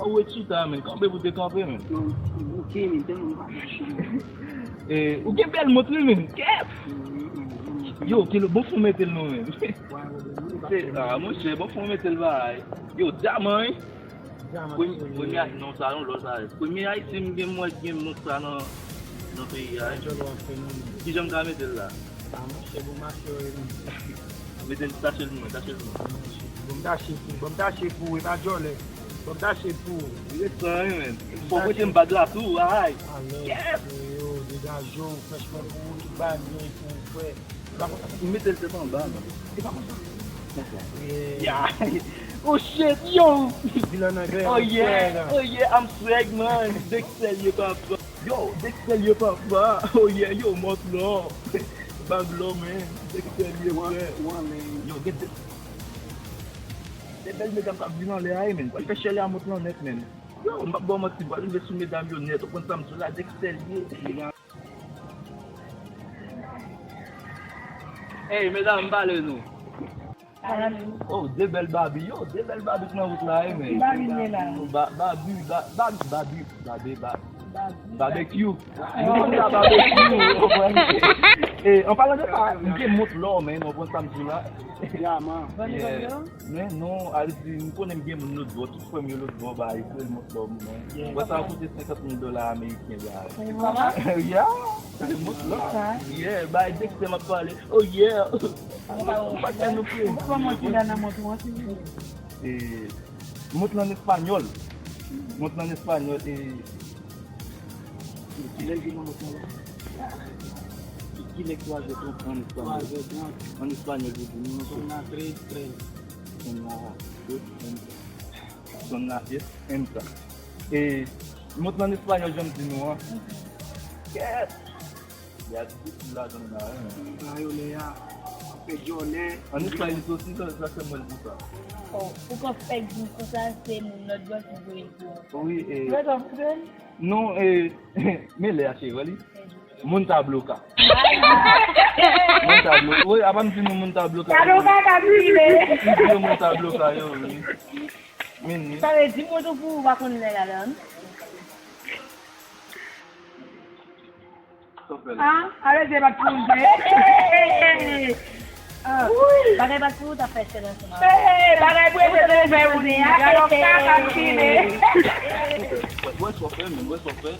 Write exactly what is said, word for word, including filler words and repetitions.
Ou wè chita, men. Kanpe pou te kanpe, men. Ok, men, tèlman m pa mache. Eh, ou gen bèl mont, wi, men. Kèt! Yo, kilo, bon fon mete l non, men. Se, ah, monchè, bon fon mete l, bay. Yo, dyaman, wi. Premye, premye, non, sa, non, lò sa. Premye Ayisyen m gen, mwen gen mont sa nan, nan peyi a. Kijan m ka mete l la? Ah, monchè, bon mache, wi, men. Mete l, tache l mwen, tache l mwen. Bon, m tache pou, bon, m tache pou, e pa djòlè. Bon, m tache pou. Ret san, wi, men. Fò w prete m bag la tou, ay. Yes! Yo, degaje w, franchman, pou ou, tout bagay, pou ou, frè. M mete l tèt anba, non. E pa konsa. Konsa. Yeah. Oh shit, yo! Bilan nan gre, oh yeah, oh yeah, I'm swag, man. Dexter ye papa. Yo, Dexter ye papa. Oh yeah, yo, mòt lò. Bag lò, man. Dexter ye frè. Yo, get the. Se bèl medam k ap vin anlè a, men. Pral fè chèlè a mont lan nèt, men. Yo, m ap ba w manti, m pral rive sou medam yo nèt. Ou konn sa m di w la, Dexter ye. Ey, medam, m pale nou. Oh, de bèl babi, yo, de bèl babi k nan wout la, wi, men. Ki babi n ye la? Ba-, babi, ba-, babi, babi, babi, ba-, babekyou. Nou konn sa, babekyou, ou konprann? E, an palan de sa, m gen mont lò, men, ou konprann sa m di w la? Yeah, man. Yeah. Men non, al di, m konnen m gen moun lòt bò, tout frè m yo lòt bò, bay, frè m lòt bò, men. Wè sa koute senkant mil dola ameriken, bay. Kòman? Yeah, se mont lò. Yeah, bay, Dexter m ap pale. Oh yeah. Ou pa tè nou frè. Ou pa mwen ki la nan mont ou an, silvouplè. E, mont lan espanyòl. Mont lan espanyòl, e, Kilè ki nan mont lan? Kilè twazè trant an espanyòl? Twazè trant. An espanyòl, yo di nou. Son la tres trenta. Son la tres trenta. Son la tres trenta. E, mont lan espanyòl, jan m di nou an. Kèt! Y a tout ladan la, hein. Ba yo lè a. Fè djòlè. An espanyòl, soti, sa, sa fè mwen konsa. Oh, ou konn fè di konsa, se moun lòt bò ki voye l pou ou. Wi, e. Red of them? Non, e, men lè a, cheri, wè li. Moun ta bloka. Moun ta bloka. Wi, apa m di nou moun ta bloka. Ta bloka ka vile. M di yo moun ta bloka, yo, wi. Men, wi. Sa vle di moun tou pou ou pa konn lè la, non? Ah, ale se pa t pou mwen. Ah, bagay pa t pou ou, t ap fè sèl ansanm avè l. Hey, bagay pou ete pou fè ou li. Gade yon kaka m file. Wè sa w fè, men, wè sa w fè.